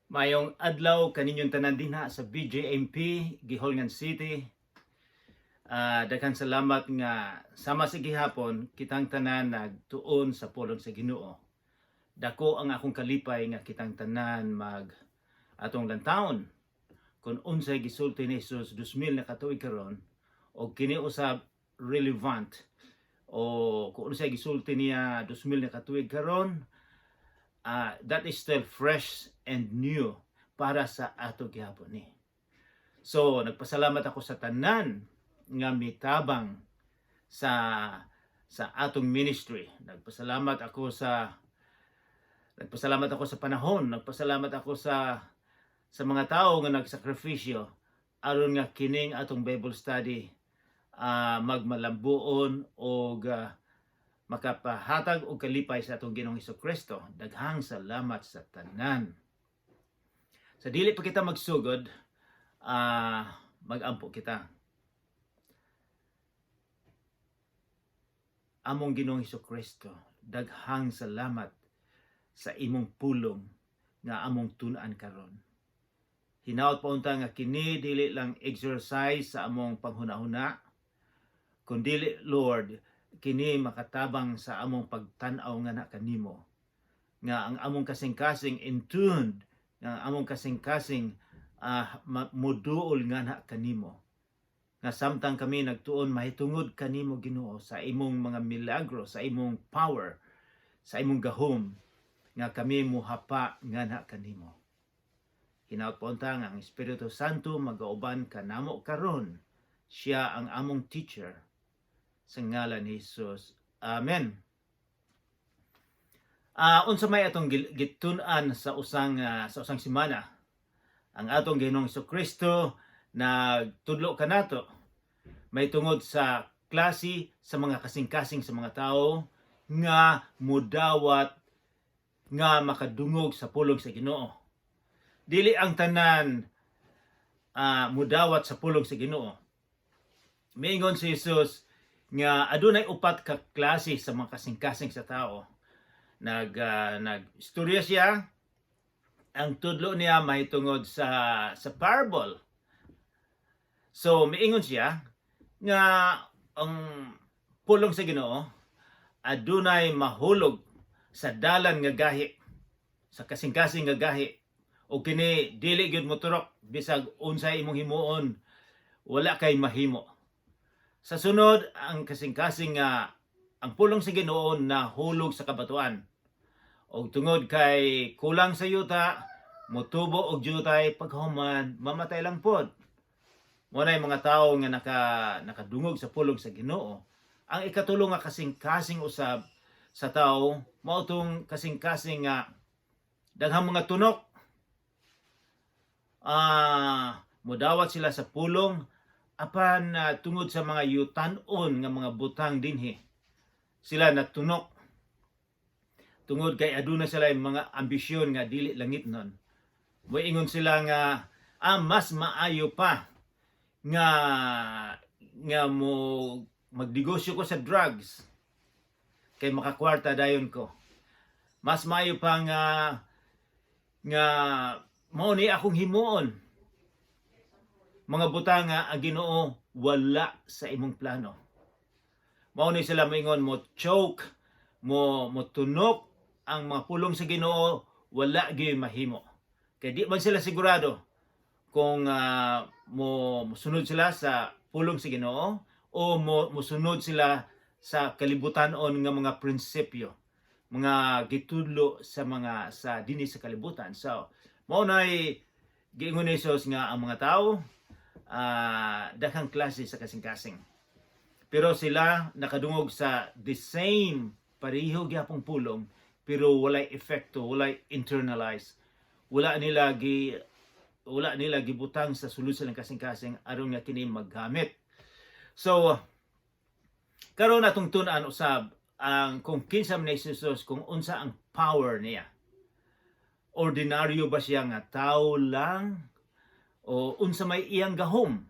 Maayong adlaw kaninyong tanan dinha sa BJMP, Guihulngan City. Daghang salamat nga sama sa gihapon kitang tanan nagtuon sa pulong sa Ginoo. Dako ang akong kalipay nga kitang tanan mag atong lantawon kung unsay gisulti ni Jesus 2000 na katuig karon o kini usab relevant o kung unsay gisulti niya 2000 na katuig karon, that is still fresh and new para sa ato gihapon ni. So, nagpasalamat ako sa tanan nga mitabang sa atong ministry. Nagpasalamat ako sa panahon, nagpasalamat ako sa mga tao nga nagsakripisyo aron nga kining atong Bible study magmalambuon og makapahatag og kalipay sa atong Ginoong Kristo. Daghang salamat sa tanan. Sa dili pa kita magsugod, magampo kita. Among Ginoong Kristo, daghang salamat sa imong pulong nga among tun-an karon. Hinaot pa unta nga kini dili lang exercise sa among panghuna-huna, kundi, Lord, kini makatabang sa among pagtan-aw nga na kanimo, nga ang among kasing-kasing in tuned, nga ang among kasing-kasing muduol nga na kanimo, nga samtang kami nagtuon mahitungod kanimo, Ginoo, sa imong mga milagro, sa imong power, sa imong gahom, nga kami muhapa nga na kanimo. Hinaot po unta nga ang Espiritu Santo magauban kanamo karon. Siya ang among teacher. Sa ngalan ni Jesus. Amen. Unsa may atong gitun-an sa usang semana? Ang atong Ginoong Kristo nagtudlo kanato may tungod sa klase sa mga kasing-kasing sa mga tao nga mudawat nga makadungog sa pulong sa Ginoo. Dili ang tanan mudawat sa pulong sa Ginoo. Miingon si Jesus nga adunay upat ka klase sa mga kasing-kasing sa tao. Nag istorya siya. Ang tudlo niya mahitungod sa parable. So miingon siya nga ang pulong sa Ginoo adunay mahulog sa dalan nga gahi, sa kasing-kasing nga gahi, o kini dili gyud moturok bisag unsay imong himuon, wala kay mahimo. Sa sunod, ang kasing-kasing nga ang pulong sa Ginoo nahulog sa kabatuan. Og tungod kay kulang sa yuta, motubo og jutay, paghuman mamatay lang pod. Mo na mga tao nga nakadungog sa pulong sa Ginoo. Ang ikatulo nga kasing-kasing usab sa tao, mao tong kasing-kasing nga daghang mga tunok. Mudawat sila sa pulong apan tungod sa mga yutan-on nga mga butang dinhi sila natunok, tungod kay aduna sila yung mga ambisyon nga dili langit nun. Moingon sila nga mas maayo pa nga mo magnegosyo ko sa drugs kay makakwarta dayon ko. Mas maayo pa nga mao ni akong himuon. Mga butang nga ang Ginoo wala sa imong plano. Mao ni sila moingon mo choke, mo tunok ang mga pulong sa Ginoo, wala gyud mahimo. Kay di man sila sigurado kung mo mosunod sila sa pulong sa Ginoo o mo mosunod sila sa kalibutanon nga mga prinsipyo, mga gitudlo sa mga sa dinhi sa kalibutan. So, mao nay giingon ni Jesus nga ang mga tao daghang klase sa kasing-kasing. Pero sila nakadungog sa the same, pareho gyapong pulong, pero walay epekto, walay internalize. Wala nila gibutang sa sulod sa kasing-kasing aron nga kini maggamit. So karon atong tun-an usab ang kung kinsa man ni Jesus, kung unsa ang power niya. Ordinaryo ba siya nga tao lang o unsa may iyang gahom?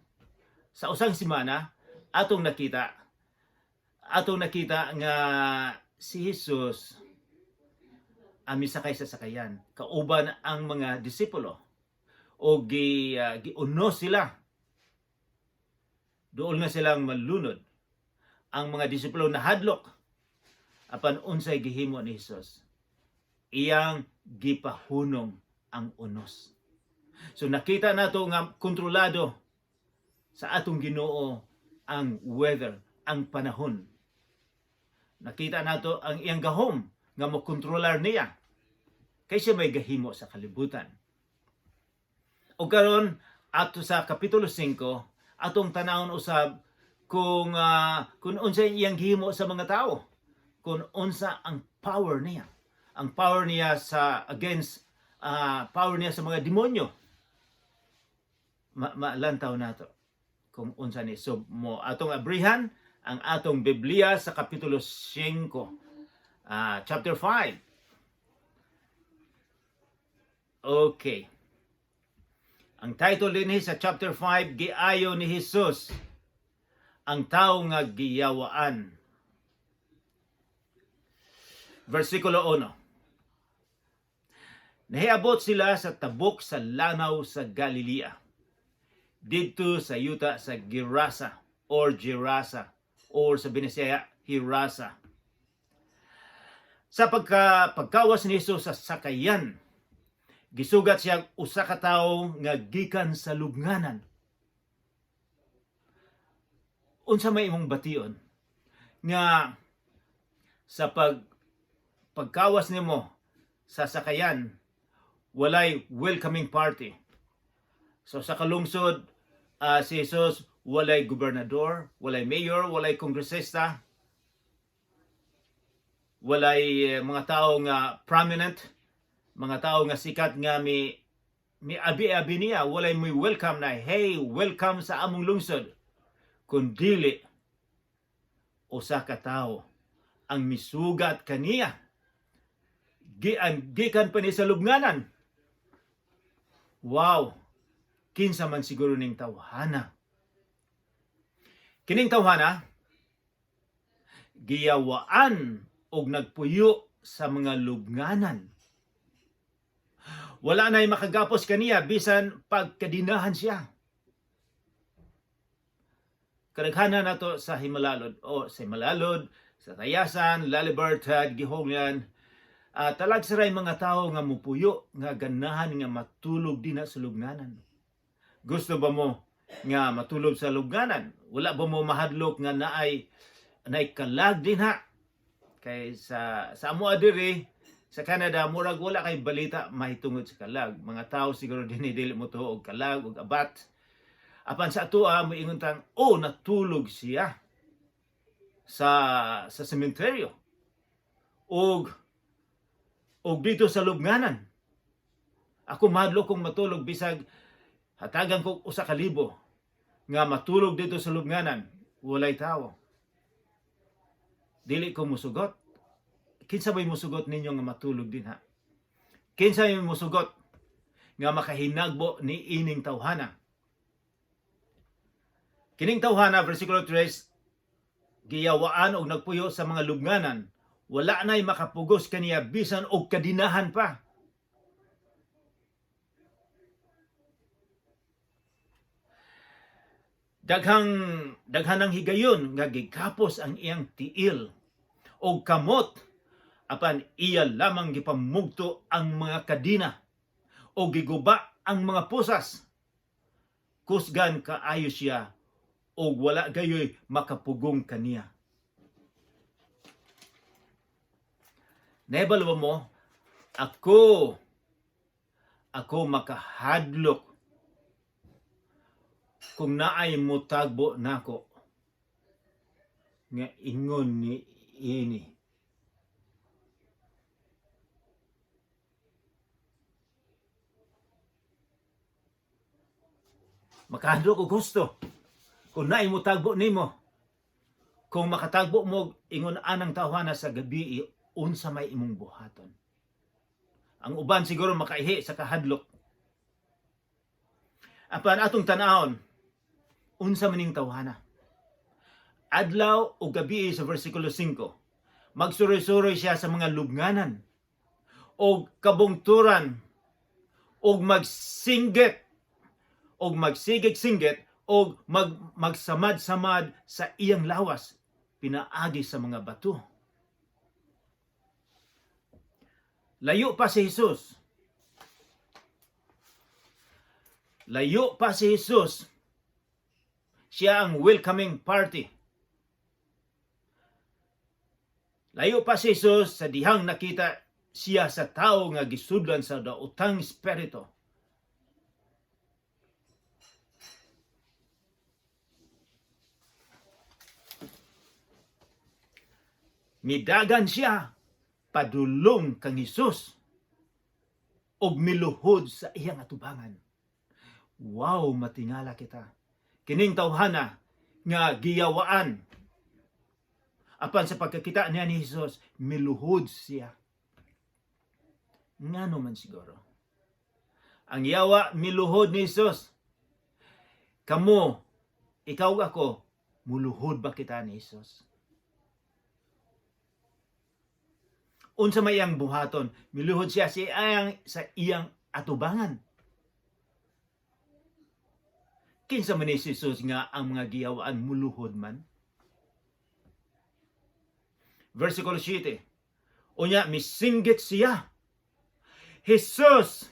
Sa usang semana atong nakita nga si Jesus Misakay sa sakayan kauban ang mga disipulo o giunos sila, duol na silang malunod. Ang mga disipulo nahadlok. Apan unsay gihimo ni Hesus? Iyang gipahunong ang unos. So nakita nato nga kontrolado sa atong Ginoo ang weather, ang panahon. Nakita nato ang iyang gahom nga mokontrolar niya kay siya may gahimo sa kalibutan. O karon, ato sa kapitulo 5, atong tanawon usab kung unsa iyang gihimo sa mga tao, kung unsa ang power niya. Ang power niya sa against power niya sa mga demonyo. Malantaw nato kung unsa ni. So mo atong abrihan ang atong Biblia sa kapitulo 5, chapter 5. Okay. Ang title dinhi sa chapter 5, "Giayo ni Jesus ang tao nga giyawaan." Versikulo 1. Nahiabot sila sa tabok sa lanaw sa Galilea, didto sa yuta sa Gerasa or Gerasa or sa Binisaya, Hirasa. Sa pagkawas ni Jesus sa sakayan, gisugat siya usa ka tawo nga gikan sa lubnganan. Unsa may imong bation nga sa pagkawas nimo sa sakayan, walay welcoming party? So sa kalungsod, si Jesus, walay gobernador, walay mayor, walay kongresista, walay mga tao nga prominent, mga tao nga sikat nga mi abi-abi niya, walay mi welcome na, "Hey, welcome sa among lungsod." Kundili usa ka tawo ang misugat kaniya. Gikan pa ni sa lubnganan. Wow! Kinsa man siguro ning tawhana? Kining tawhana giyawaan og nagpuyo sa mga lubnganan. Wala na'y makagapos kaniya bisan pagkadinahan siya. Kadaghanan nato sa Himalalod o sa Himalalod, sa Tayasan, La Libertad, Guihulngan, talagsa ray mga tao nga mupuyo nga ganahan nga matulog dinha sa lubnganan. Gusto ba mo nga matulog sa lubnganan? Wala ba mo mahadlok nga naay kalag dinha? Kay sa amo diri sa Canada, murag wala kay balita mahitungod sa kalag. Mga tao siguro dinhi dili mo tuo og kalag og abat. Apan sa atoa, moingon tang, "Oh, natulog siya sa sementeryo og dito sa lubnganan." Ako, mahadlok kong matulog bisag hatagan ko 1,000 nga matulog dito sa lubnganan, walay tao. Dili ko musugot. Kinsa bay musugot ninyo nga matulog dinha? Kinsa may musugot nga makahinagbo ni ining tawhana? Kining tawhana, versikulo 3, giyawaan og nagpuyo sa mga lubnganan. Wala na'y makapugos kaniya bisan og kadinahan pa. Daghan ang higayon nga gikapos ang iyang tiil og kamot, apan iya lamang gipamugto ang mga kadina o giguba ang mga pusas. Kusgan kaayo siya og wala gayoy makapugong kaniya. Nahibalo mo, ako makahadlok kung naay mutagbo nako nga ingon ni ini. Makahadlok og gusto kung naay mutagbo nimo. Kung makatagbo mo ingon anang tawhana sa gabi, unsa may imong buhaton? Ang uban siguro makaihi sa kahadlok. Apan atong tan-awon unsa maning tawhana. Adlaw o gabi, sa versikulo 5, magsuroy-suroy siya sa mga lubnganan. Og kabungturan og magsinggit og magsigig-singgit og magsamad-samad sa iyang lawas pinaagi sa mga bato. Layo pa si Jesus. Layo pa si Jesus. Siya ang welcoming party. Layo pa si Jesus sa dihang nakita siya sa tao nga gisudlan sa daotang espiritu. Midagan siya padulong kang Hesus og miluhod sa iyang atubangan. Wow, matingala kita. Kining tawhana nga giyawaan. Apan sa pagkakita niya ni Jesus, miluhod siya. Ngano man siguro? Ang yawa miluhod ni Jesus. Kamo, ikaw, ako, muluhod ba kita ni Jesus? Unsa may iyang buhaton? Miluhod siya sa iyang atubangan. Kinsa man ni si Jesus nga ang mga giyawaan muluhod man? Versikulo 7. Unya misinggit siya. "Jesus,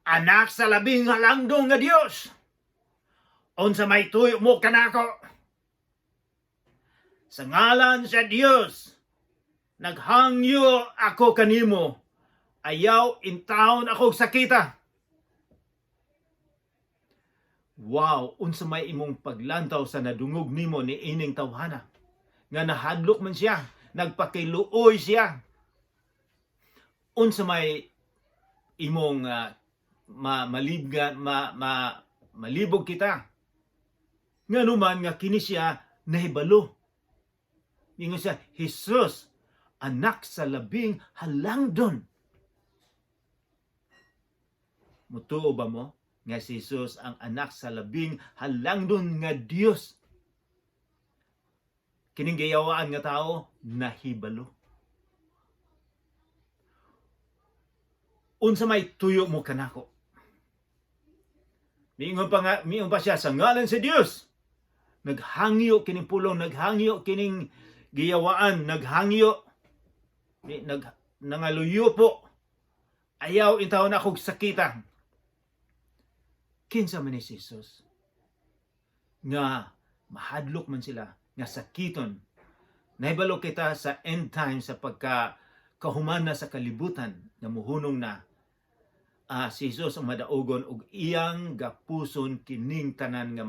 anak sa Labing Halangdong nga Dios, unsa may tuyo mo kanako? Sa ngalan sa Dios, naghangyo ako kanimo, ayaw intawon ako sakita." Wow, unsa may imong paglantaw sa nadungog nimo ni ining tawhana? Nga nahadlok man siya, nagpakiluoy siya. Unsa may imong ma malibga ma, ma malibog kita? Ngano man nga kini siya nahibalo. Ingon siya, "Jesus, anak sa Labing Halangdon." Mutuo ba mo nga si Jesus ang anak sa Labing Halangdon nga Dios? Kining giyawaan nga tao nahibalo. "Unsa may tuyo mo kanako?" Miingon pa nga, miingon pa siya, "Sa ngalan sa Dios." Naghangyo kining pulong, naghangyo kining giyawaan, naghangyo ni nangaluyo po. "Ayaw intawon akong sakita." Kinsa man ni si Jesus nga mahadlok man sila nga sakiton? Nahibalo kita sa end time, sa pagka kahuman na sa kalibutan nga muhunong na, si Jesus ang madaugon og iyang gapuson kining tanan nga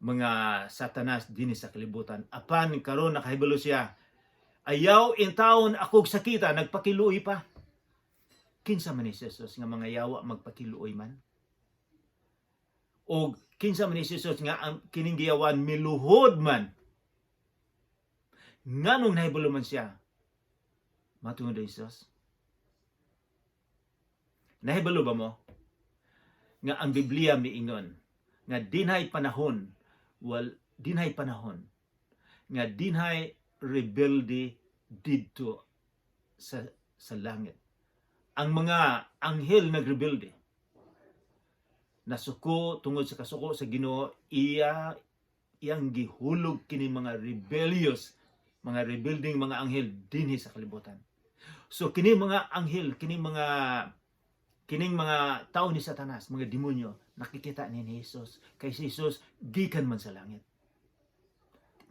mga Satanas dinhi sa kalibutan. Apan karon nakahibalo siya. "Ayaw intawon akog sakita," nagpakiluoy pa. Kinsa man ni si Jesus nga mga yawa magpakiluoy man? Og kinsa man ni si Jesus nga ang kining giyawan miluhod man? Nganong nahibalo man siya? Matungod ni Jesus. Nahibalo ba mo nga ang Biblia miingon nga dinhay panahon, wal dinhay panahon nga dinhay rebelde didto sa langit? Ang mga anghel nagrebelde. Nasuko tungod sa kasuko sa Ginoo, iyang gihulog kini mga rebellious, mga rebuilding mga anghel dinhi sa kalibutan. So kini mga anghel, kining mga tao ni Satanas, mga demonyo, nakikita ni Jesus kay si Jesus gikan man sa langit.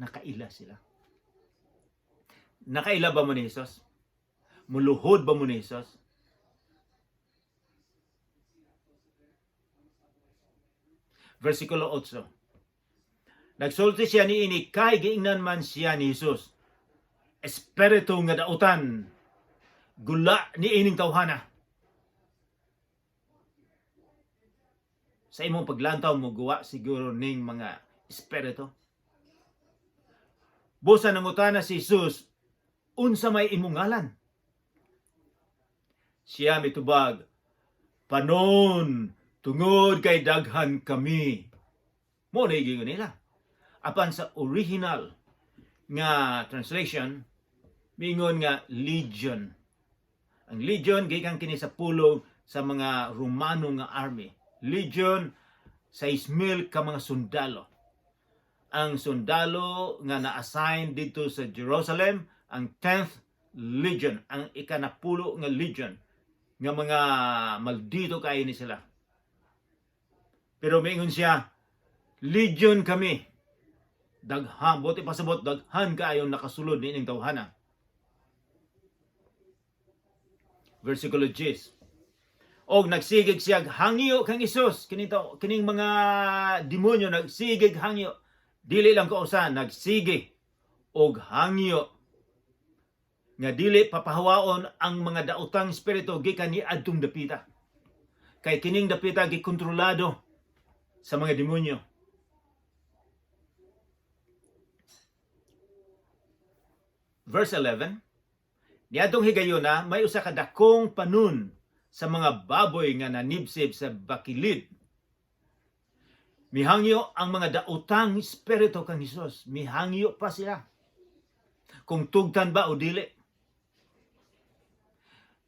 Nakaila sila. Nakaila ba mo ni Jesus? Muluhod ba mo ni Jesus? Versikulo 8. Nagsulti siya niini kay giingnan man siya ni Jesus, "Espiritu nga dautan, gula ni ining tawhana." Sa imong paglantaw mo guwa siguro ning mga espiritu. Busa nangutana si Jesus, "Unsa may imong ngalan?" Siya mitubag, "Panon, tungod kay daghan kami." Mo na giingon nila. Apan sa original nga translation, miingon nga legion. Ang legion gikan kini sa pulong sa mga Romano nga army. Legion, 6,000 ka mga sundalo. Ang sundalo nga na-assign dito sa Jerusalem, ang 10th Legion, ang ikanapulo nga legion, nga mga maldito kaayo ni sila. Pero miingon siya, "Legion kami." Daghan, buot ipasabot, daghan kaayo nakasulod niining tawhana. Versikulo 10. Og nagsigig siya hangyo kang Hesus. Kining kining mga demonyo nagsigig hangyo. Dili lang kausa, nagsige og hangyo nga dili papahawaon ang mga daotang espiritu gikan ni adtong dapita. Kay kining dapita gikontrolado sa mga demonyo. Verse 11, Niadtong higayuna, may usa ka dakong panun sa mga baboy nga nanibsib sa bakilid. Mihangyo ang mga daotang espiritu kang Hesus. Mihangyo pa sila kung tugtan ba o dili.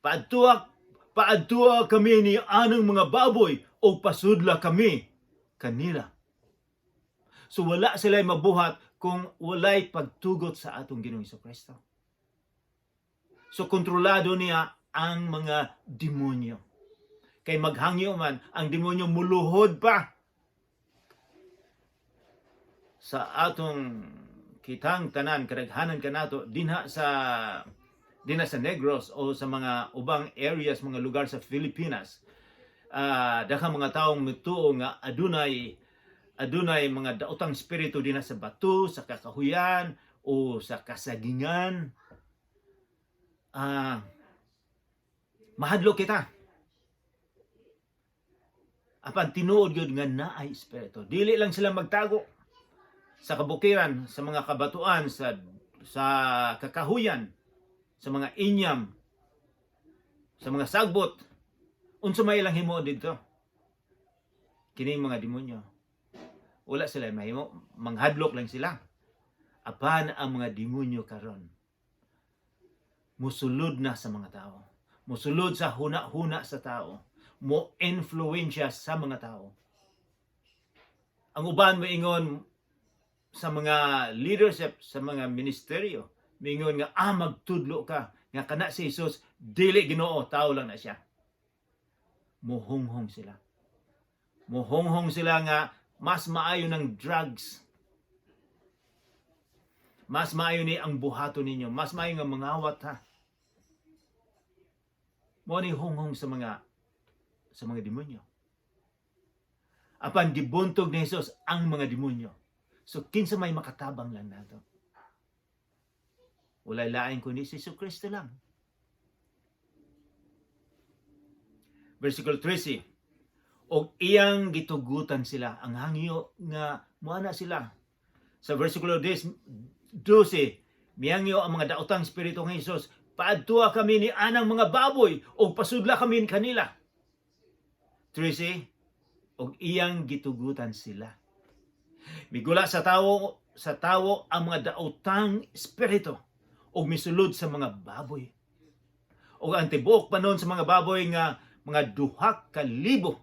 "Paadtua, paadtua kami ni anang mga baboy o pasudla kami kanila." So wala sila mabuhat kung walay pagtugot sa atong Ginoong Kristo. So kontrolado niya ang mga demonyo. Kay maghangyo man, ang demonyo muluhod pa sa atong kitang tanan, kadaghanan kanato dinha sa Negros o sa mga ubang areas, mga lugar sa Pilipinas. Daghang mga taong mituo nga adunay mga daotang espiritu dinha sa bato, sa kakahuyan o sa kasagingan. Mahadlok kita. Apan tinuod gyud nga naay espiritu. Dili lang sila magtago sa kabukiran, sa mga kabatuan, sa kakahuyan, sa mga inyam, sa mga sagbot. Unsa may ilang himuon didto? Kining mga demonyo. Wala sila mahimo, manghadlok lang sila. Apan ang mga demonyo karon musulod na sa mga tao. Musulod sa huna-huna sa tao. Mo influensya sa mga tao. Ang uban moingon sa mga leadership, sa mga ministeryo, moingon nga magtudlo ka nga kana si Jesus dili Ginoo, tao lang na siya. Muhunghong sila. Muhunghong sila nga mas maayo ng drugs. Mas maayo ni ang buhaton ninyo. Mas maayo nga mangawat ha. Mo ni hunghong sa mga demonyo. Apan gibuntog ni Jesus ang mga demonyo. So kinsa may makatabang lang nato? Walay lain kundi si Jesus Kristo lang. Versikulo 13. Og iyang gitugutan sila ang hangyo nga muana sila. Sa versikulo 12, mihangyo ang mga daotang espiritu ng Jesus, "Paadtua kami ni anang mga baboy og pasudla kami kanila." 13, og iyang gitugutan sila. Migula sa tawo ang mga daotang espiritu og misulod sa mga baboy. Og ang tibuok panon sa mga baboy nga mga 2,000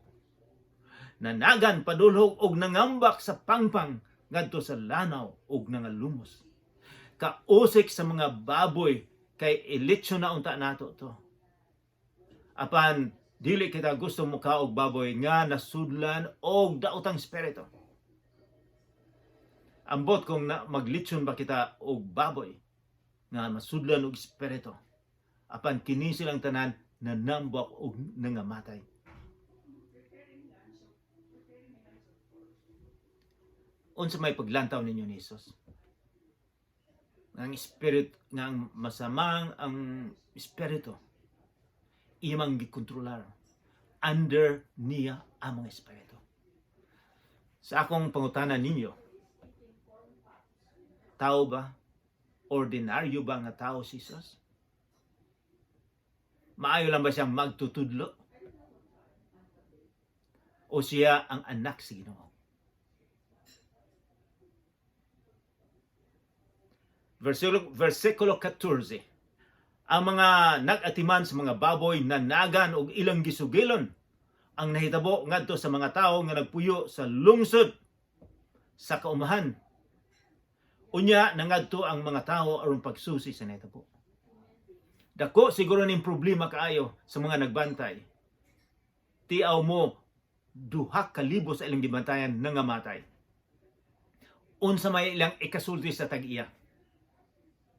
nanagan padulhog og nangambak sa pangpang ngadto sa lanaw og nangalumos. Kausik sa mga baboy kay ilitsyon na unta nato to. Apan dili kita gusto mukaon og baboy nga nasudlan og daotang espiritu. Ambot kung na, maglitsyon ba kita og baboy nga masudlan og espiritu. Apan kini silang tanan nanambak og nangamatay. Unsa may paglantaw ninyo ni Jesus? Ang spirit nga ang masamang ang espiritu imang gikontrolar, under niya ang mga espiritu. Sa akong pangutana ninyo, tao ba? Ordinaryo ba nga tao si Jesus? Maayo lang ba siyang magtutudlo? O siya ang anak sa Ginoo? Versikulo 14. Ang mga nag-atiman sa mga baboy nanagan og ilang gisugilon ang nahitabo ngadto sa mga tawo nga nagpuyo sa lungsod sa kaumahan. Unya nangadto ang mga tawo aron pagsusi sa nahitabo. Dako siguro ning problema kaayo sa mga nagbantay. Tiaw mo, 2,000 sa ilang gibantayan nangamatay. Unsa may ilang ikasulti sa tag-iya?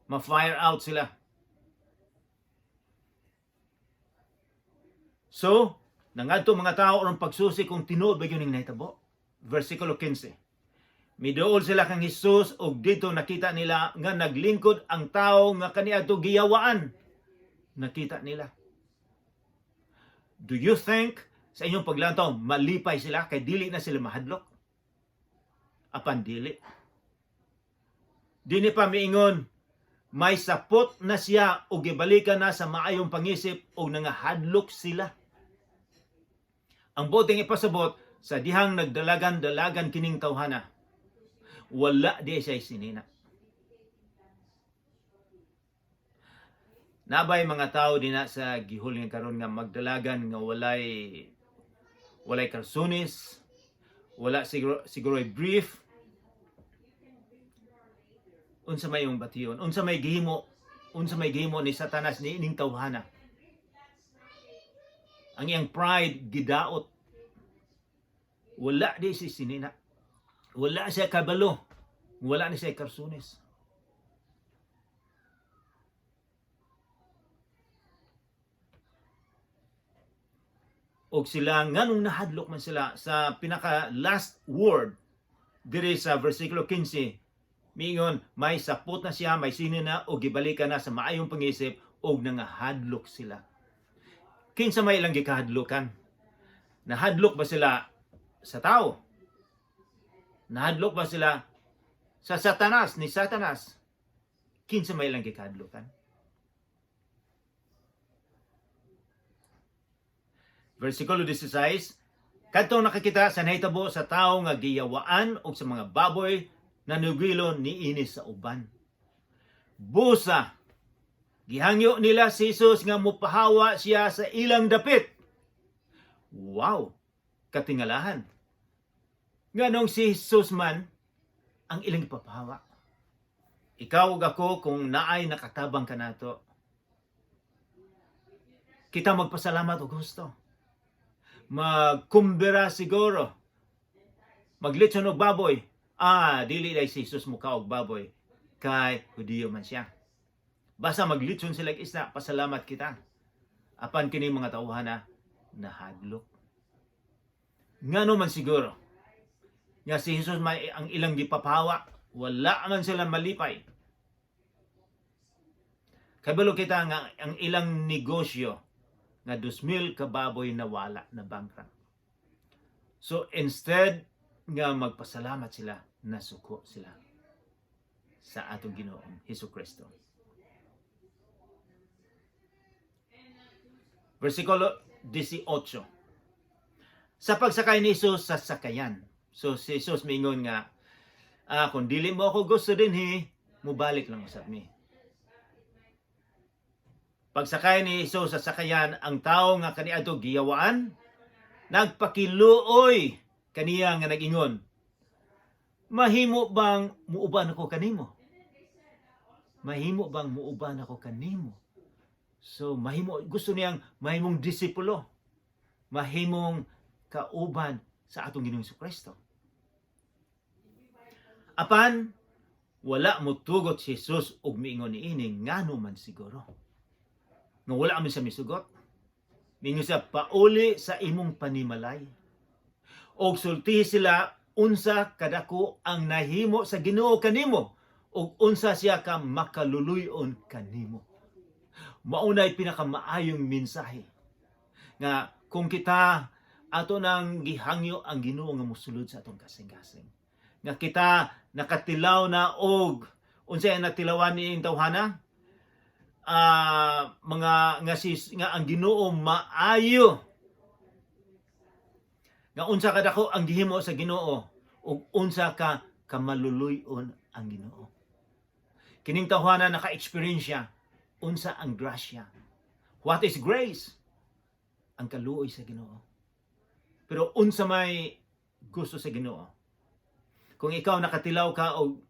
Ma-fire out sila. So, nangadto mga tao aron pagsusi kung tinuod ba gyud ning nahitabo. Versikulo 15. Miduol sila kang Hesus ug didto nakita nila nga naglingkod ang tawo nga kaniadto giyawaan. Nakita nila. Do you think sa inyong paglantaw malipay sila kay dili na sila mahadlok? Apan dili. Dini pa miingon, may sapot na siya ug gibalikan na sa maayong pangisip ug nangahadlok sila. Ang boteng ipasabot sa dihang nagdalagan-dalagan kining tawhana, wala di siya sinina. Nabay mga tao dinha sa gihulngan karon nga magdalagan nga walay karsunis, wala siguro brief. Unsa may imong bation? Unsa may gihimo? Unsa may gihimo ni Satanas ni ining tawhana? Ang iyang pride gidaot. Wala di si sinina. Wala siya kabalo. Wala ni siya karsunis. Og sila nganong nahadlok man sila sa pinaka last word diri sa versikulo 15, miingon may sapot na siya, may sini na og gibalikan na sa maayong pangisip og nangahadlok sila. Kinsa may ilang gikahadlokan? Nahadlok ba sila sa tao? Nahadlok ba sila sa Satanas, ni Satanas? Kinsa may ilang gikahadlokan? Versikulo 16, kadtong nakakita sa nahitabo sa tao nga giyawaan og sa mga baboy na nugilo niini sa uban. Busa, gihangyo nila si Jesus nga mopahawa siya sa ilang dapit. Wow, katingalahan. Nganong si Jesus man ang ilang ipapahawa. Ikaw ug ako, kung naay nakatabang kanato, kita magpasalamat og gusto. Magkumbira siguro. Maglitson og baboy. Ah, dili dai si Jesus muka og baboy. Kay Hudiyo man siya. Basta maglitson sila og isda, pasalamat kita. Apan kini mga tawhana nahadlok. Ngano man siguro nga si Jesus may ang ilang gipapahawa, wala man sila malipay. Kabalo kita nga ang ilang negosyo nga 2,000 ka baboy nawala, na bankrupt. So instead nga magpasalamat sila, nasuko sila sa atong Ginoong Hesus Kristo. Versikulo 18. Sa pagsakay ni Jesus sa sakayan. So si Jesus mingon nga, kung dili mo ako gusto dinhi, mubalik lang usab mi. Pagsakay ni Jesus sa sakayan, ang tao nga kaniadto giyawaan, nagpakiluoy kaniya nga nag-ingon, "Mahimo bang muuban ako kanimo? Mahimo bang muuban ako kanimo?" So mahimo, gusto niyang mahimong disipulo, mahimong kauban sa atong Ginoong Kristo. Apan wala mo tugot si Jesus og miingon niini, ngano man siguro nga wala man siya misugot. Mingon siya, "Pauli sa imong panimalay. Og sultihi sila unsa kadako ang nahimo sa Ginoo kanimo ug unsa siya ka makaluluy-on kanimo." Maunay pinakamaayong mensahe nga kung kita ato nang gihangyo ang Ginoo nga mosulod sa atong kasing-kasing. Nga kita nakatilaw na og unsay natilawan ni tawhana, mga nga si nga ang Ginoo maayo, nga unsa kadako ang gihimo sa Ginoo ug unsa ka kamaluluy-on ang Ginoo. Kining tawhana naka-experience siya. Unsa ang grasya? What is grace? Ang kaluoy sa Ginoo. Pero unsa may gusto sa Ginoo? Kung ikaw nakatilaw ka og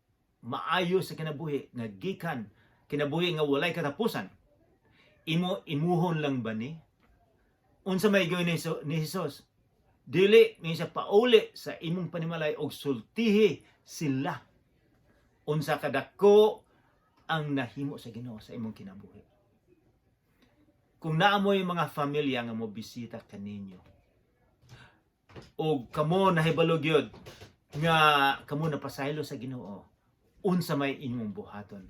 maayo sa kinabuhi nga gikan kinabuhi nga walay katapusan, imo imuhon lang ba ni? Unsa may gawin ni Jesus? Dili minsa, pauli sa imong panimalay og sultihi sila unsa kadako ang nahimo sa Ginoo sa imong kinabuhi. Kung naa moy mga pamilya nga mo bisita kaninyo og kamo nahibalo gyud nga kamo napasaylo sa Ginoo, unsa may inyong buhaton?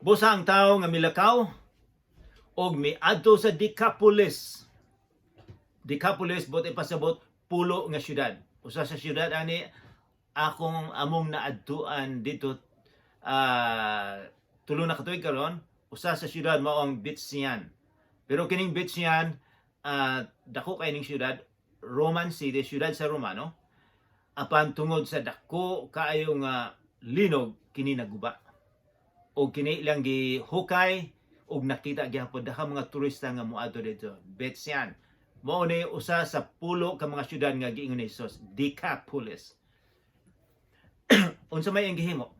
Busa ang tawo nga milakaw og miadto sa Decapolis. Decapolis, buot ipasabot, 10 nga syudad. Usa sa syudad ani akong among naadtuan dito 3 na ka tuig karon. Usa sa syudad mao ang Bethsaida. Pero kining Bethsaida, dako kay ning syudad, Roman city, syudad sa Romano. Apan tungod sa dako kaayo nga linog, kini naguba. Og kini ilang gihukay og nakita gihapon daghang mga turista nga moadto didto. Bethsaida. Mao ni usa sa 10 ka mga syudad nga giingon ni Jesus, Decapolis. Unsa may ang gihimo?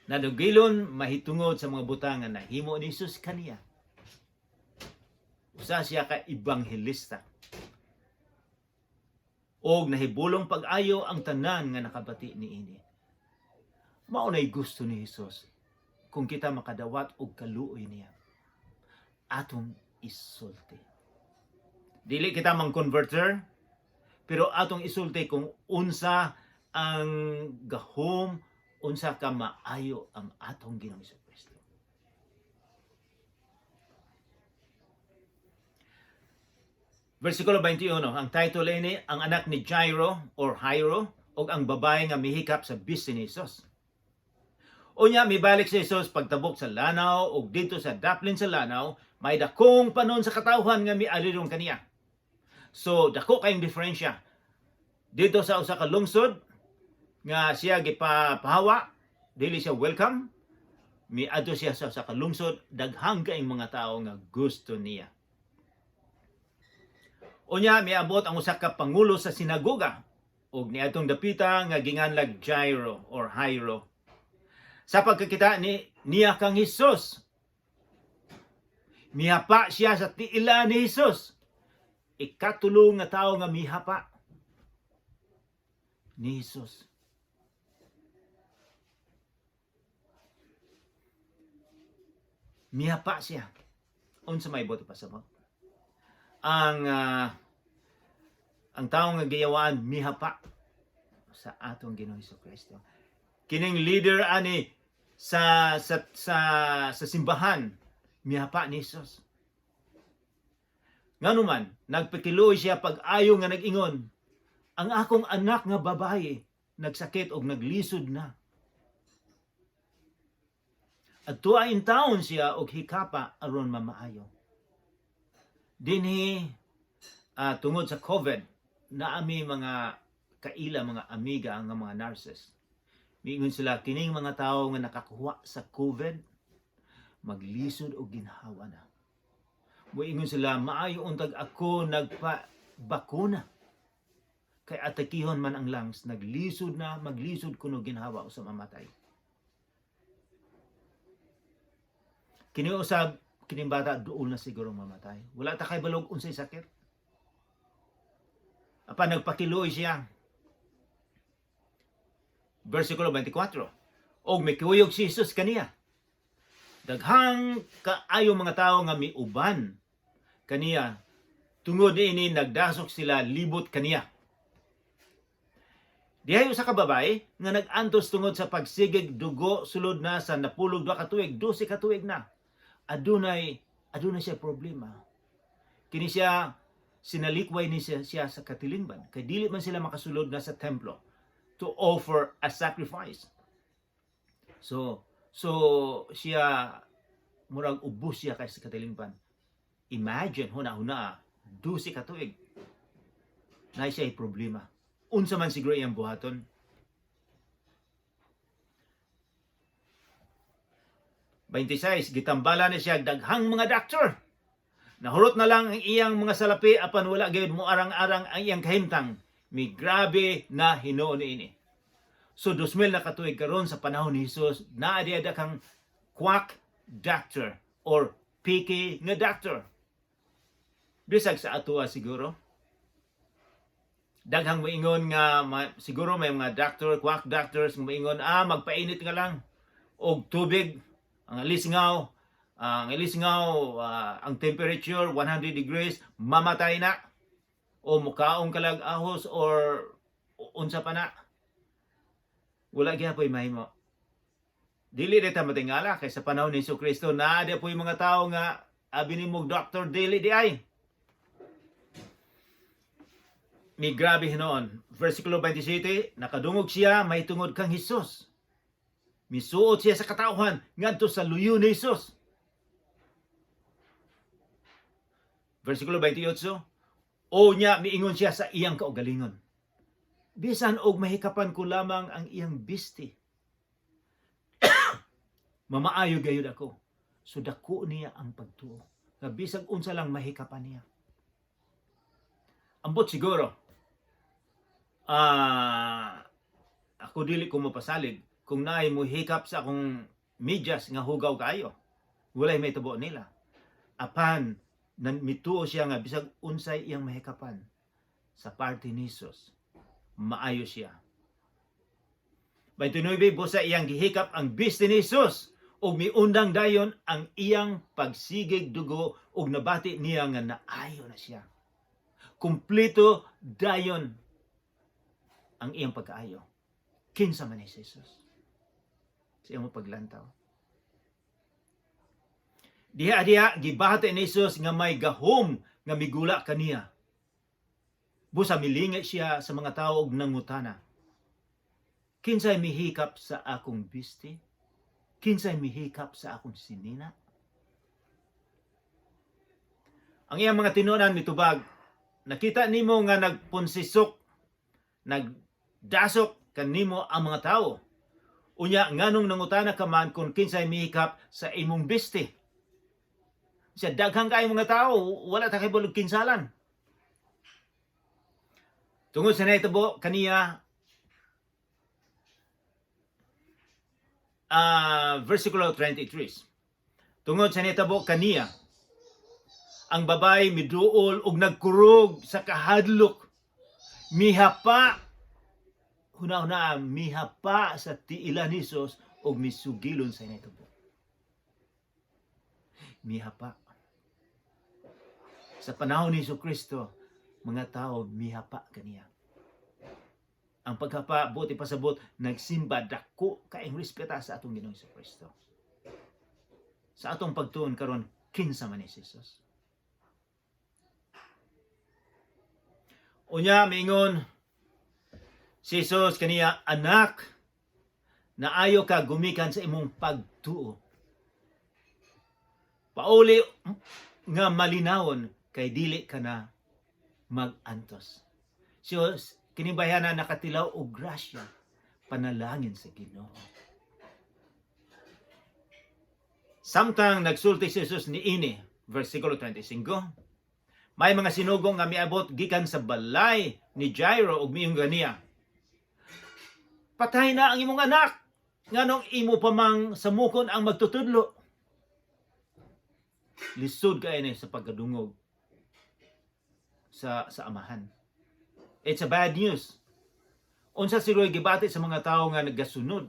Nadugilon mahitungod sa mga butang nga nahimo ni Jesus kaniya. Usa siya ka ebanghelista. Og nahibulong pag-ayo ang tanan nga nakabati niini. Mao nay gusto ni Jesus kung kita makadawat og kaluoy niya. Atong isulti. Dili kita mang converter, pero atong isulti kung unsa ang gahom, unsa ka maayo ang atong Ginoong Kristo. Versikulo 21, ang title ini, "Ang anak ni Jairo or Jairo ug ang babae nga mihikap sa bisi ni Jesus." Unya mibalik si Jesus pagtabok sa lanaw, ug didto sa daplin sa lanaw may dakong panon sa katawhan nga mialirong kaniya. So dako kayong diferensya. Dito sa usa ka lungsod nga siya gipapahawa, dili siya welcome, miadto siya sa usa ka lungsod, daghang kaayong mga tao nga gusto niya. Unya miabot ang usa ka pangulo sa sinagoga ug niadtong dapita nga ginganlag Jairo or Jairo. Sa pagkakita ni niya kang Hesus, mihapa siya sa tiila ni Hesus. Ikatulo nga tawo nga mihapa ni Hesus. Mihapa siya. Unsa may buot pasabot? Ang tawo nga giyawaan mihapa sa atong Ginoong Kristo. Kining leader ani sa simbahan mihapa ni Jesus. Ngano man, nagpakiluoy siya pag-ayo nga nag-ingon, "Ang akong anak nga babae nagsakit og naglisod na. Adtoa intawon siya og hikapa aron mamaayo." Dinhi tungod sa COVID, naami mga kaila, mga amiga nga mga nurses. Miingon sila, kining mga tao nga nakakuha sa COVID, maglisod og ginhawa na. Muingon sila, "Maayo untag ako nagpa bakuna. Kay atakihon man ang lungs, naglisod na, maglisod kuno ginhawa o sa mamatay." Kini usab, kining bata duol na siguro mamatay. Wala ta kay balog unsay sakit. Apan nagpakiluoy siya. Versikulo 24. Og mikuyog si Jesus kaniya. Daghang kaayo mga tawo nga miuban kaniya. Tungod niini nagdasok sila libot kaniya. Dihay usa ka babae nga nag-antos tungod sa pagsigig dugo sulod na sa 12 ka tuig, 12 ka tuig na. Adunay siya problema. Kini siya sinalikway ni siya sa katilingban kay dili man sila makasulod na sa templo to offer a sacrifice. So siya murag ubos siya kay sa katilingban. Imagine, huna-huna, 12 ka tuig. Na siya problema. Unsa man siguro iyang buhaton? 26, gitambala ni siya daghang mga doctor. Nahurot na lang ang iyang mga salapi apan wala gyud mo arang-arang ang iyang kahimtang. Migrabe na hinuon niini. So 2000 na katuig karon sa panahon ni Jesus, naa diay kang quack doctor or piki nga doctor. Bisag sa atoa siguro. Daghang moingon nga siguro may mga doctor, quack doctors nga moingon, "Ah, magpainit nga lang og tubig ang alisngaw, ang temperature 100 degrees, mamatay na o mukaon ka lag ahos or unsa pa na." Wala gyapoy mahimo. Dili ta matingala kay sa panahon ni Kristo naa poy mga tawo nga abi nimo doctor, dili diay. Mi grabe hinuon. Versikulo 27, nakadungog siya mahitungod kang Hesus. Misuot siya sa katawhan ngadto sa luyo ni Hesus. Versikulo 28, o niya miingon siya sa iyang kaugalingon, "Bisan og mahikapan ko lamang ang iyang bisti, mamaayo gayud ako." So dako niya ang pagtuo nga bisag unsa lang mahikapan niya. Ambot siguro, ako dili ko mapasalig kung naay mo hikap sa akong medyas nga hugaw kaayo. Walay may tubo nila. Apan nan mituo siya nga bisag unsay iyang mahikapan sa parte ni Jesus, maayo siya. 29, busa iyang gihikap ang bisti ni Jesus ug miundang dayon ang iyang pagsigig dugo ug nabati niya nga naayo na siya. Kumpleto dayon ang iyang pagkaayo. Kinsa man ni si Jesus sa iyang paglantaw. Diha diha gibati ni Jesus nga may gahom nga migula kaniya. Busa milingi siya sa mga tao og nangutana, "Kinsay mihikap sa akong bisti? Kinsay mihikap sa akong sinina?" Ang iyang mga tinunan mitubag, "Nakita nimo nga nagpunsisok, nagdasok kanimo ang mga tao. Unya nganong nangutana ka man kung kinsay mihikap sa imong bisti?" Sa daghang kaayo mga tao, wala ta kay kinsalan. Tungod sa nahitabo kaniya, versikulo 23. Tungod sa nahitabo kaniya, ang babay miduol og nagkurog sa kahadlok. Mihapa, huna-huna, mihapa sa tiila ni Jesus og misugilon sa nahitabo. Mihapa. Sa panahon ni Kristo, mga tao mihapa kaniya. Ang paghapa, buot ipasabot, nagsimba, dako kaayong respeta sa atong Ginoong Kristo. Sa atong pagtuon karon, kinsa man ni Jesus? Unya miingon si Jesus kaniya, "Anak, naayo ka gumikan sa imong pagtuo. Pauli nga malinawon kay dili ka na mag-antos." So, kini bayhana nakatilaw og grasya, panalangin sa Ginoo. Samtang nagsulti si Jesus niini, versikulo 25, may mga sinugo nga miabot gikan sa balay ni Jairo ug miingon kaniya, "Patay na ang imong anak, nganong imo pa mang samukon ang magtutudlo?" Lisod kaayo ni sa pagkadungog sa amahan. It's a bad news. Unsa siguro gibati sa mga tao nga nagasunod?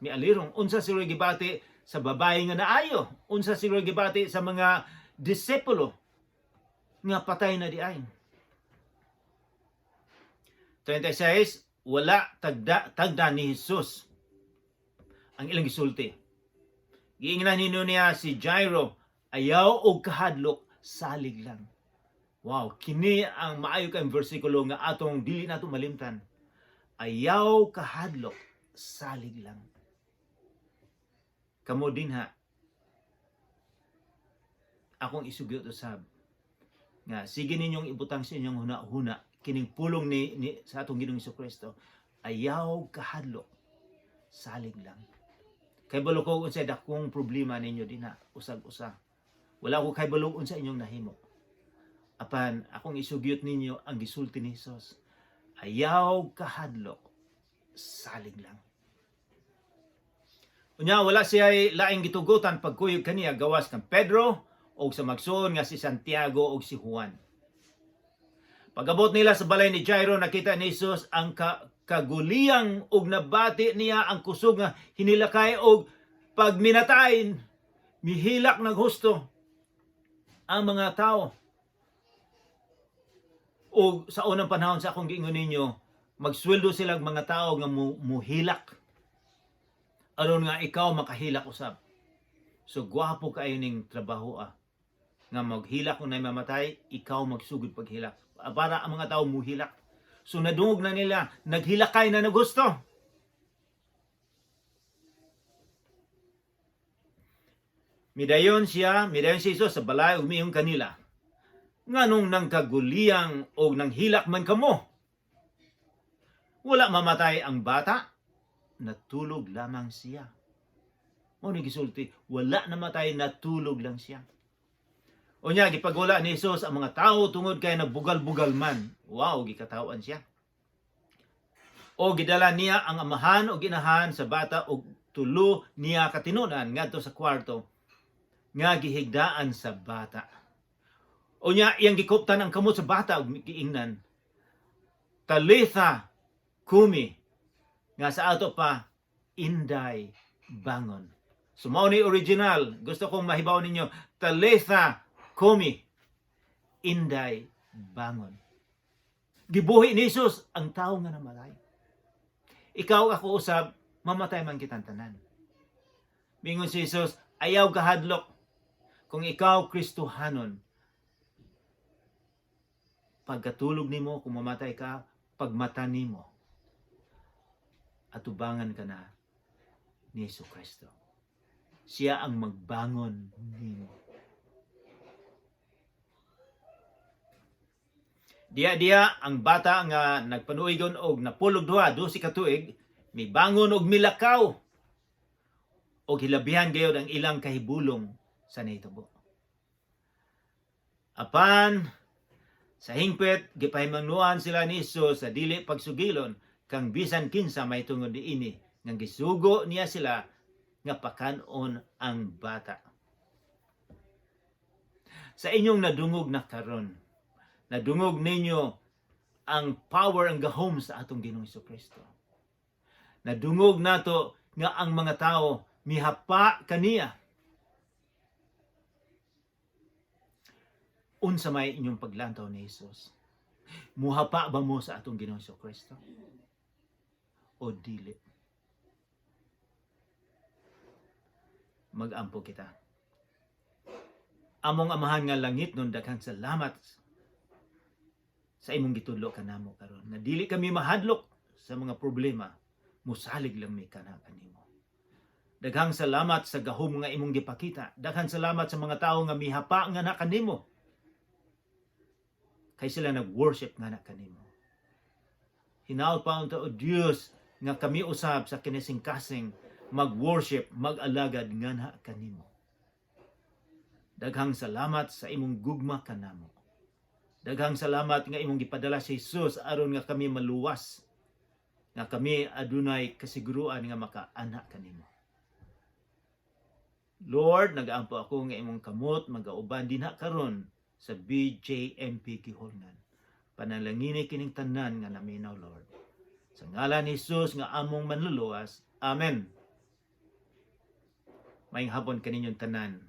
Mialirong unsa siguro gibati sa babae nga naayo? Unsa siguro gibati sa mga disipulo nga patay na diay? 26, wala tagda ni Jesus ang ilang gisulti. Giingnan nino niya si Jairo, "Ayaw og kahadlok, salig lang." Wow, kini ang maayo kay bersikulo nga atong dili nato malimtan. Ayaw kahadlok, salig lang. Kamo dinha, akong isugyot usab nga sige ninyong ibutang sa inyong huna-huna kining pulong ni sa atong Ginoong Kristo: ayaw kahadlok, salig lang. Kay balo ko unsay dakong problema ninyo dinha, usag-usa. Wala ko kaybalo unsa inyong nahimo. Apan akong isugyot ninyo ang gisulti ni Jesus. Ayaw kahadlok, salig lang. Unya wala siya laing gitugutan pagkuyog kaniya gawas kang Pedro og sa magsuon nga si Santiago og si Juan. Pag-abot nila sa balay ni Jairo, nakita ni Jesus ang kaguliyang og nabati niya ang kusog nga hinilakay og pagminatay, mihilak ng husto ang mga tao. O sa unang panahon sa akong giingon ninyo, magsweldo sila mga tao nga muhilak. Aron nga ikaw makahilak usab. So gwapo kaayo ning trabaho ah. Nga maghilak kung mamatay, ikaw magsugod paghilak. Para ang mga tao muhilak. So nadungog na nila, naghilakay na nagusto. Midayon si Jesus sa balay ug miingon kanila. Nganong nang kaguliyang og nang hilak man kamo? Wala mamatay ang bata, natulog lamang siya. Mao ni gisulti, wala namatay, natulog lang siya. Unya gipagula ni Jesus ang mga tao tungod kay nagbugal-bugal man. Wow, gikatawan siya. O gidala niya ang amahan o ginahan sa bata og tulo niya katinunan ngadto sa kwarto nga gihigdaan sa bata. Unya iyang gikuptan ang kamot sa bata ug giingnan, "Talitha kumi," nga sa ato pa, "Inday, bangon." So mao ni original. Gusto kong mahibaw ninyo, "Talitha kumi," "Inday, bangon." Gibuhi ni Jesus ang tao nga namatay. Ikaw, ako usab, mamatay man kitang tanan. Mingon si Jesus, "Ayaw kahadlok." Kung ikaw Kristohanon, pagkatulog nimo, kung mamatay ka, pagmata nimo, atubangan ka na ni Hesus Kristo. Siya ang magbangon nimo. Diya-diya ang bata nga nagpanuigon og 92, 12 ka tuig, mibangon og milakaw og hilabihan gayod ang ilang kahibulong sa nahitabo. Apan sa hingpit gipahimangnoan sila ni Jesus sa dili pagsugilon kang bisan kinsa may tungod niini nga gisugo niya sila nga pakan-on ang bata. Sa inyong nadungog na karon, nadungog ninyo ang power, ang gahom sa atong Ginoong Kristo. Nadungog nato nga ang mga tao mihapa kaniya. Unsa may inyong paglantaw ni Jesus? Muhapa ba mo sa atong Ginoong Kristo? O dili? Magampo kita. Among Amahan nga langit nun, daghang salamat sa imong gitudlo kanamo karon nga dili kami mahadlok sa mga problema, musalig lang mi kana kanimo. Daghang salamat sa gahom nga imong gipakita. Daghang salamat sa mga tawo nga mihapa nga na kanimo. Kay sila nag-worship nga na kanimo. Hinaot pa unta, O Dios, nga kami usab sa kinising-kasing mag-worship, mag-alagad nga na kanimo. Daghang salamat sa imong gugma kanamo. Daghang salamat nga imong gipadala si Jesus aron nga kami maluwas, nga kami adunay kasiguruan nga makaana kanimo. Lord, nagaampo ako nga imong kamot magauban dinha karon sa BJMP Guihulngan. Panalangini kining tanan nga naminaw, Lord. Sa ngalan ni Jesus nga among manluluwas. Amen. Maayong hapon kaninyong tanan.